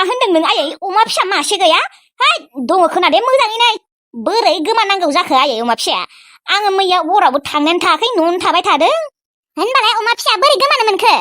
होनदों नों आयै अमा फिसा मासे गैया है दङ खोनादे मोजाङै नाय बोरै गोमानांगौ जाखो आयै अमा फिसाया आङो मैया हरावबो थांनानै थायाखै न'आवनो थाबाय थादों होनबालाय अमा फिसाया बोरै गोमानो मोनखो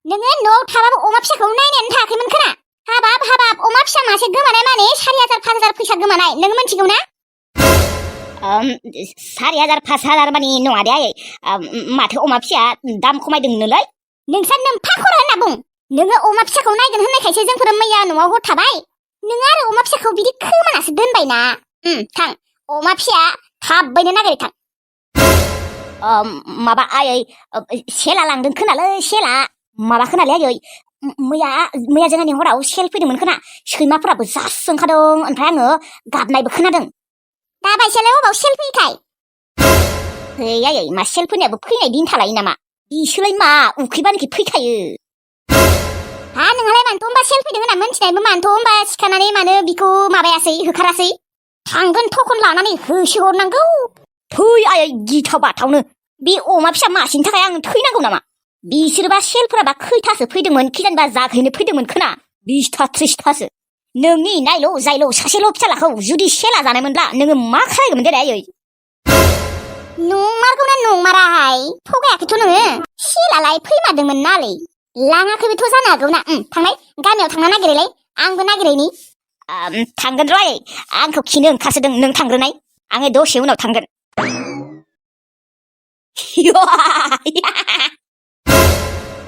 नोङो न'आव थाबाबो अमा फिसाखौ नायनानै थायाखैमोन खोना हाबाब अमा फिसा मासे गोमानाय माने 4,000 5,000 फैसा गोमानाय नोङो मिथिगौ ना 4,000 5,000 मानि नङा दे आयै माथो अमा फिसाया दाम खमायदोंनोलै नोंसा नोम्फा खर' होनना बुं नोङो अमा फिसाखौ नायगोन होननायखायसो जोंफोर मैया न'आव हर थाबाय नोङो आरो अमा फिसाखौ बिदि खोमानासो दोनबायना थां अमा फिसाया थाबैनो नागिरै थां माबा आयै सेला लांदों खोनालै सेला माबा खोनालै आयै मैया जोंहानि हराव सेल फैदोंमोन खोना सैमाफोराबो जास ओंखारदों ओमफ्राय आङो गाबनायबो खोनादों दा बायसेलाय अबाव सेल फैखाय है आयै मा सेल फैनायाबो फैनाय दिन थालायो नामा बिसोरलाय मा उखैबानोखि फैखायो हा नोंहालाय मानोथ' होनबा सेल फैदों होनना मिन्थिनायबो मानोथ' होनबा सिखारनानै मानो बिखौ माबायासै होखारासै थांगोन थखन लानानै होसोहरनांगौ थै आयै गिथाव बाथावनो बे अमा फिसा मासेनि थाखाय आं थैनांगौ नामा बिसोरबा सेलफोराबा खैथासो फैदोंमोन खिजानबा जागहैनो फैदोंमोन खोना 20ता 30तासो नोंनि नायल' जायल' सासेल' फिसालाखौ जुदि सेला जानायमोनब्ला नोङो मा खालायगौमोन देलाय आयै नंमारगौना नंमाराहाय थगायाखैथ' नोङो सेलालाय फैमारदोंमोन नालै लाङाखैबोथ' जानो हागौ ना थांनाय गामियाव थांना नागिरैलाय आंबो नागिरैनि थांगोन र' आयै आंखौ खिनो ओंखारसोदों नों थांग्रोनाय आङो दसे उनाव थांगोन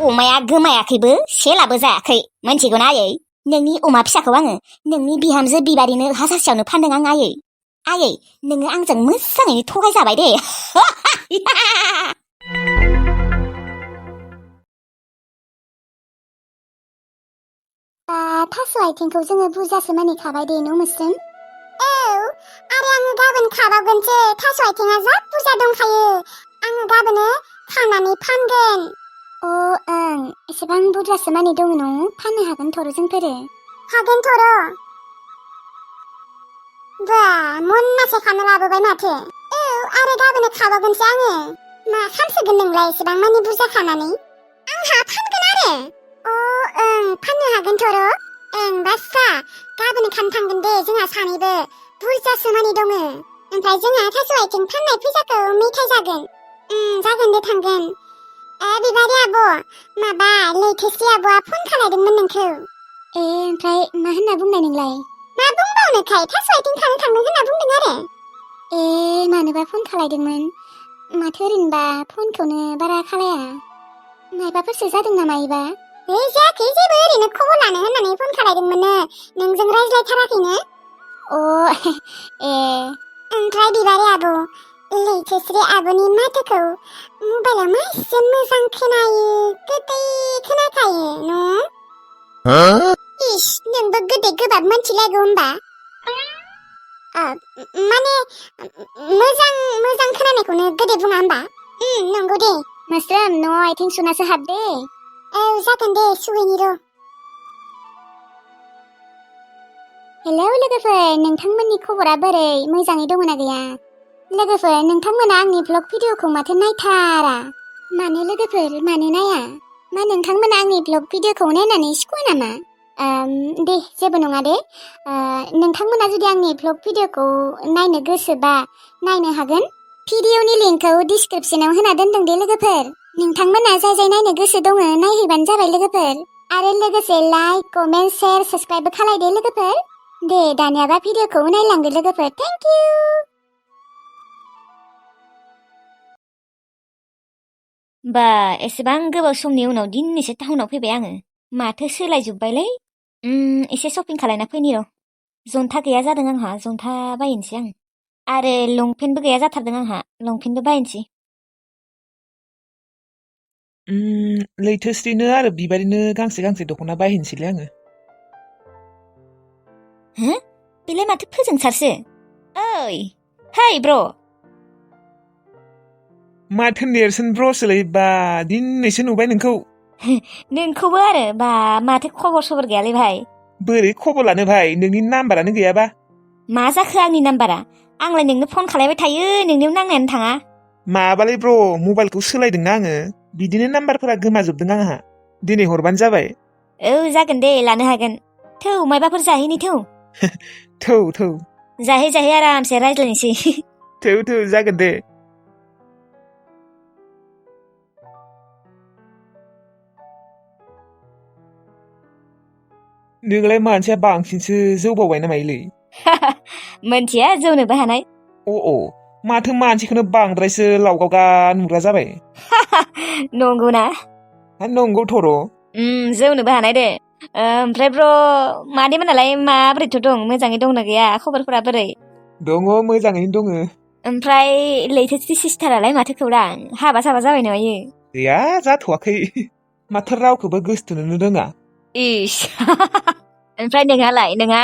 अमाया गोमायाखैबो सेलाबो जायाखै मोनथिगौना आयै नोंनि अमा फिसाखौ आङो नोंनि बिहामजो बिबारिनो हाजारसेयावनो फानदों आं आयै नोङो आंजों मोजाङैनो थगायजाबाय दे थास' आथिंखौ जोङो बुरजासो मानि खाबाय दे न' मोस्रोम औ आरो आङो गाबोन खाबावगोनसो थास' आथिङा जा बुरजा दंखायो आङो गाबोनो खानानै फानगोन ओं एसेबां बुरजासो मानि दङ न' फाननो हागोन थर' जोंफोरो हागोन थर' बा मन्नासे खाना लाबोबाय माथो औ आरो गाबोनो खाबावगोनसो आङो मा खामसोगोन नोंलाय एसेबां मानि बुरजा खानानै आंहा फानगोन आरो ओं फाननो हागोन थर' ओं बास्रा गाबोन खानो थांगोन दे जोंहा सानैबो बुरजासो मानि दङ ओमफ्राय जोंहा थास' आथिं फाननाय फैसाखौ मेथाइ जागोन जागोन दे थांगोन बिबारि आब' माबा लैथोस्रि आब'आ फन खालायदोंमोन नोंखौ ओमफ्राय मा होनना बुंनाय नोंलाय मा बुंबावनोखाय थास' आथिं खानो थांदों होनना बुंदों आरो मानोबा फन खालायदोंमोन माथो ओरैनोबा फनखौनो बारा खालाया मायबाफोरसो जादों नामा इबा जायाखै जेबो ओरैनो खबर लानो होननानै फन खालायदोंमोननो नोंजों रायज्लायथाराखैनो ओमफ्राय बिबारि आब' लैथोस्रि आब'नि माथोखौ मबाइलाव मासे मोजां खोनायो गोदै खोनाखायो न' इस नोंबो गोदै गोबाब मोनथिलायगौ होमबा माने मोजां खोनानायखौनो गोदै बुङा होमबा नंगौ दे मोस्रोम न' आथिं सुनासो हाबदे जागोन दे सुहैनि र' हेलौ लोगोफोर नोंथांमोननि खबरा बोरै मोजाङै दङ ना गैया लोगोफोर नोंथांमोना आंनि ब्लग भिडिअखौ माथो नायथारा मानो लोगोफोर मानो नाया मा नोंथांमोना आंनि ब्लग भिडिअखौ नायनानै सुखुवा नामा दे जेबो नङा दे नोंथांमोना जुदि आंनि ब्लग भिडिअखौ नायनो गोसोबा नायनो हागोन भिडिअनि लिंकखौ डिसक्रिपसनाव होना दोनदों दे लोगोफोर नोंथांमोना जाय नायनो गोसो दङ नायहैबानो जाबाय लोगोफोर आरो लोगोसे लाइक कमेन्ट शेयार साबस्क्राइबबो खालायदे लोगोफोर दे दानियाबा भिडिअखौ नायलांदो लोगोफोर थेंक इउ बा एसेबां गोबाव समनि उनाव दिनैसो टाउनाव फैबाय आङो माथो सोलायजोब्बायलै एसे शपिं खालायना फैनि र' जन्था गैया जादों आंहा जन्था बायनोसै आं आरो लंपेन्टबो गैया जाथारदों आंहा लंपेन्टबो बायनोसै लैथोस्रिनो आरो बिबारिनो गांसे दख'ना बायहैनोसैलै आङो बेलाय माथो फोजोंसारसो ओइ हाय ब्र' माथो नेरसोन ब्र'सोलै बा दिनैसो नुबाय नोंखौ नोंखौबो आरो बा माथो खबर सबर गैयालै भाइ बोरै खबर लानो भाइ नोंनि नाम्बारानो गैयाबा मा जाखो आंनि नाम्बारा आंलाय नोंनो फन खालायबाय थायो नोंनियाव नांनायानो थाङा माबालै ब्र' मबाइलखौ सोलायदोंना आङो बिदिनो नाम्बारफोरा गोमाजोबदों आंहा दिनै हरबानो जाबाय जागोन दे लानो हागोन थौ मायबाफोर जाहैनि थौ थौ जाहै आरामसे रायज्लायनोसै थौ जागोन दे नोंलाय मानसिया बांसिनसो जौबावबाय ना मायोलै मोनथिया जौनोबो हानाय अ माथो मानसिखौनो बांद्रायसो लावगावगा नुग्रा जाबाय नंगौना नंगौथ' र' जौनोबो हानाय दे ओमफ्राय ब्र मादैमोनालाय माबोरैथ' दं मोजाङै दंना गैया खबरफोरा बोरै दङ मोजाङैनो दङ ओमफ्राय लैथोथि सिस्टारालाय माथो खौरां हाबा साबा जाबाय ना मायो गैया जाथ'वाखै माथो रावखौबो गोसोथोनोनो रोङा इस ओमफ्राय नोंहा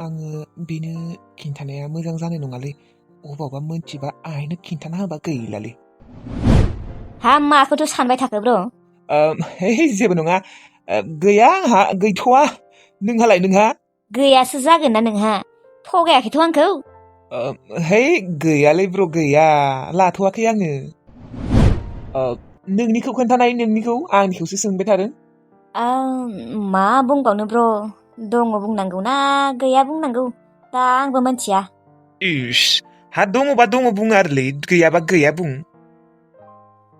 आङो बेनो खिन्थानाया मोजां जानाय नङालै अबावबा मोनथिबा आइनो खिन्थाना होबा गैलालै हा माखौथ' सानबाय थाखो ब्र जेबो नङा गैया आंहा गैथ'वा नोंहा गैयासो जागोन ना नोंहा थगायाखैथ' आंखौ गैयालै ब्र गैया लाथ'वाखै आङो नोंनिखौ खोन्थानाय नोंनिखौ आंनिखौसो सोंबाय थादों मा बुंबावनो ब्र दङ बुंनांगौ ना गैया बुंनांगौ दा आंबो मोनथिया इस हा दङबा दङ बुं आरोलै गैयाबा गैया बुं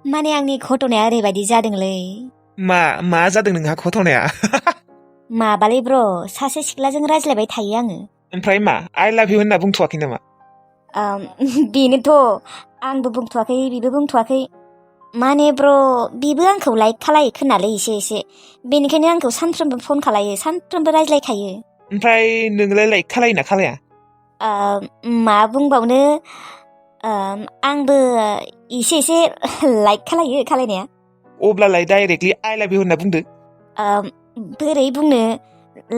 माने आंनि घटनाया ओरैबायदि जादोंलै मा जादों नोंहा घटनाया माबालै ब्र सासे सिख्लाजों रायज्लायबाय थायो आङो ओमफ्राय मा आइ लाभ इउ होनना बुंथ'वाखै नामा बेनोथ' आंबो बुंथ'वाखै बिबो बुंथ'वाखै माने ब्र बिबो आंखौ लाइक खालायो खोनालै एसे बेनिखायनो आंखौ सानफ्रोमबो फन खालायो सानफ्रोमबो रायज्लायखायो ओमफ्राय नोंलाय लाइक खालायोना खालाया मा बुंबावनो आंबो एसे लाइक खालायो खालायनाया अब्लालाय डाइरेक्टलि आइ लाभ इउ होनना बुंदो बोरै बुंनो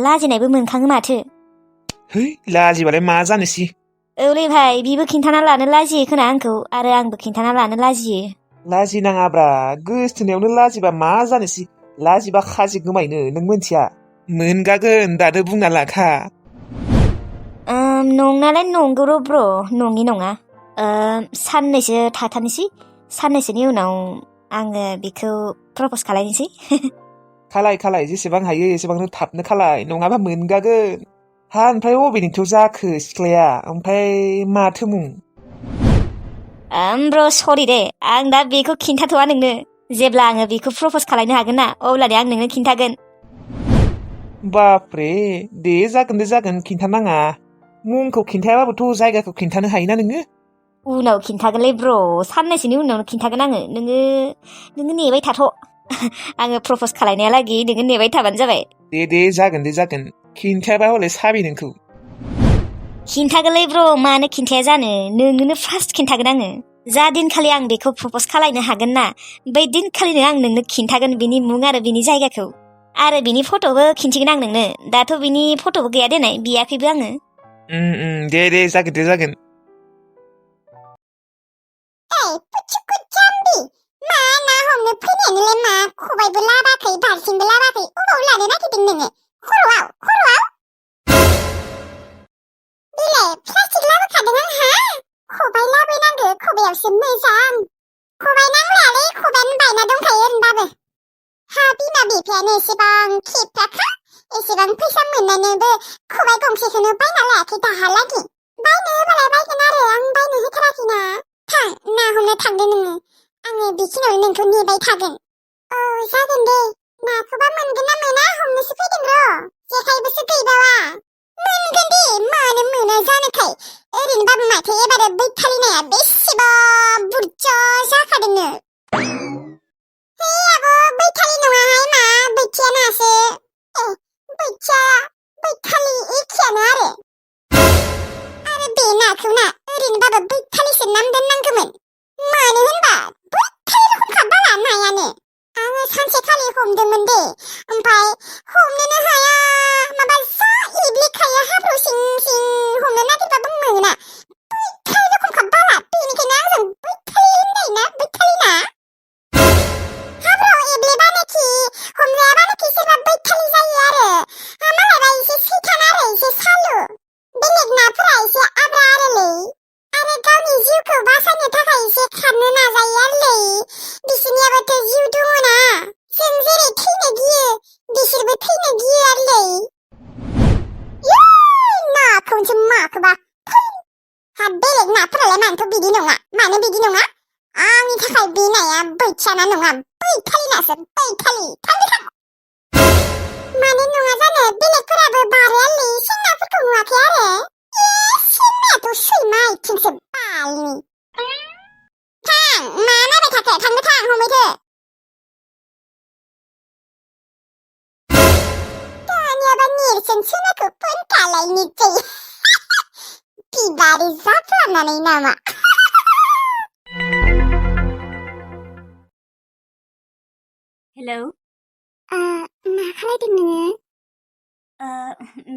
लाजिनायबो मोनखाङो माथो है लाजिबालाय मा जानोसै औलै भाइ बिबो खिन्थाना लानो लाजियो खोना आंखौ आरो आंबो खिन्थाना लानो लाजियो लाजिनाङाब्रा गोसथोनायावनो लाजिबा मा जानोसै लाजिबा खाजि गोमायनो नों मोनथिया मोनगागोन दानो बुंना लाखा नंनालाय नंगौ र' ब्र नङि नङा साननैसो थाथारनोसै साननैसोनि उनाव आङो बिखौ प्रप'ज खालायनोसै खालाय जेसेबां हायो एसेबांनो थाबनो खालाय नङाबा मोनगागोन हा ओमफ्राय अबेनिथ' जाखो सिख्लाया ओमफ्राय माथो मुं ब्र सरि दे आं दा बेखौ खिन्थाथ'वा नोंनो जेब्ला आङो बेखौ प्रप'ज खालायनो हागोन ना अब्लानो आं नोंनो खिन्थागोन बापरे दे जागोन खिन्थानाङा मुंखौ खिन्थायाबाबोथ' जायगाखौ खिन्थानो हायोना नोङो उनाव खिन्थागोनलै ब्र साननैसोनि उनावनो खिन्थागोन आङो नोङो नेबाय थाथ' आङो प्रप'ज खालायनायालागि नोङो नेबाय थाबानो जाबाय दे जागोन खिन्थायाबा हले साबि नोंखौ खिन्थागोनलै ब्र मानो खिन्थाया जानो नोंनोनो फार्स्ट खिन्थागोन आङो जा दिनखालि आं बेखौ प्रप'ज खालायनो हागोन ना बै दिनखालिनो आं नोंनो खिन्थागोन बिनि मुं आरो बिनि जायगाखौ आरो बिनि फट'बो खिन्थिगोन आं नोंनो दाथ' बिनि फट'बो गैया देनाय बियाखैबो आङो दे जागोन पुचुकु जाम्बि मा ना हमनो फैनायानोलाय मा खबाइबो लाबाखै बाल्थिंबो लाबाखै अबाव लानो नागिरदों नोङो खर'आव बिलाय प्लास्टिक लाबोखादों आंहा खबाइ लाबोनांगौ खबाइयावसो मोजां खबाइ नांलायालै खबाइयानो बायना दंखायो होनबाबो हा बिमा बिफायानो एसेबां खेफ्राखा एसेबां फैसा मोननानैबो खबाइ गंसेखौनो बायना लायाखै दाहालागि बायनो होबालाय बायगोन आरो आं बायनो होथाराखैना थां ना हमनो थांदो नोङो आङो बेखिनियावनो नोंखौ नेबाय थागोन जागोन दे नाखौबा मोनगोन ना मोना हमनोसो फैदों र' जेखाइबोसो गैबावा मोनगोन दे मानो मोना जानोखाय ओरैनोबाबो माथो एबारो बैथालिनाया बेसेबा बुरजा जाखादोंनो हे आब' बैथालि नङाहाय मा बैथिया नासो बैथिया बैथालि एखेयानो आरो बे नाखौ ना ओरैनोबाबो बैथालिसो नाम दोननांगौमोन मानो होनबा बैथालि रखमखा बाला नायानो आङो सानसेखालि हमदोंमोन दे ओमफ्राय हमनोनो हाया माबा जा एब्लेखायो हाब्रु सिं हमनो नागिरबाबो मोना बैथालि रखमखा बाला बेनिखायनो आंजों बैथालि होननाय ना बैथालि ना हाब्रुआव एब्लेबानोखि हमजायाबानोखि सोरबा बैथालि जायो आरो मालायबा एसे सैथान आरो एसे सालु बेलेग नाफोरा एसे आब्रा आरो गावनि जिउखौ बासायनो थाखाय एसे खारनो नाजायो आरोलै बिसोरनियाबोथ' जिउ दङ ना जों जेरै थैनो गियो आंनि थाखाय बिनाया बैथियाना नङा बैखालिनासो बैखालि थांदो माने नङा जानो बेलेगफोराबो बारायालै सेंग्राफोरखौ नुवाखै आरो सेंग्रायाथ' सैमा आथिंसो बालनि थां मा नायबाय थाखो थांनो थां हमैथो दानियाबा नेरसोन सोनाखौ फोनखालायनो जायो बिबारि जाफ्लानानै नामा हेलौ मा खालायदों नोङो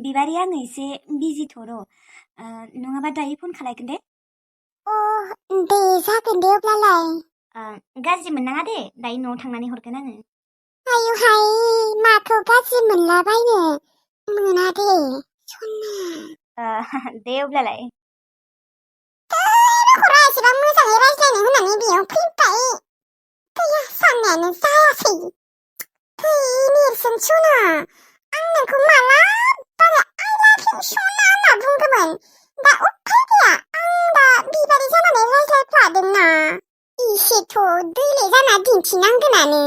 बिबारि आङो एसे बिजिथ' र' नङाबा दायो फन खालायगोन दे दे जागोन दे अब्लालाय गाज्रि मोननाङा दे दायो न'आव थांनानै हरगोन आङो आयुहाय माखौ गाज्रि मोनलाबायनो मोना दे सना दे अब्लालाय खरा एसेबां मोजाङै रायज्लायनो होननानै बेयाव फैबाय गैया साननायानो जायाखै फै नेरसोन सना आं नोंखौ मालाबाबो I love you सना होनना बुंदोंमोन दा उफाय गैया आं दा बिबारि जानानै रायज्लायफ्लादोंना इसेथ' दैले जाना दिन्थिनांगोनानो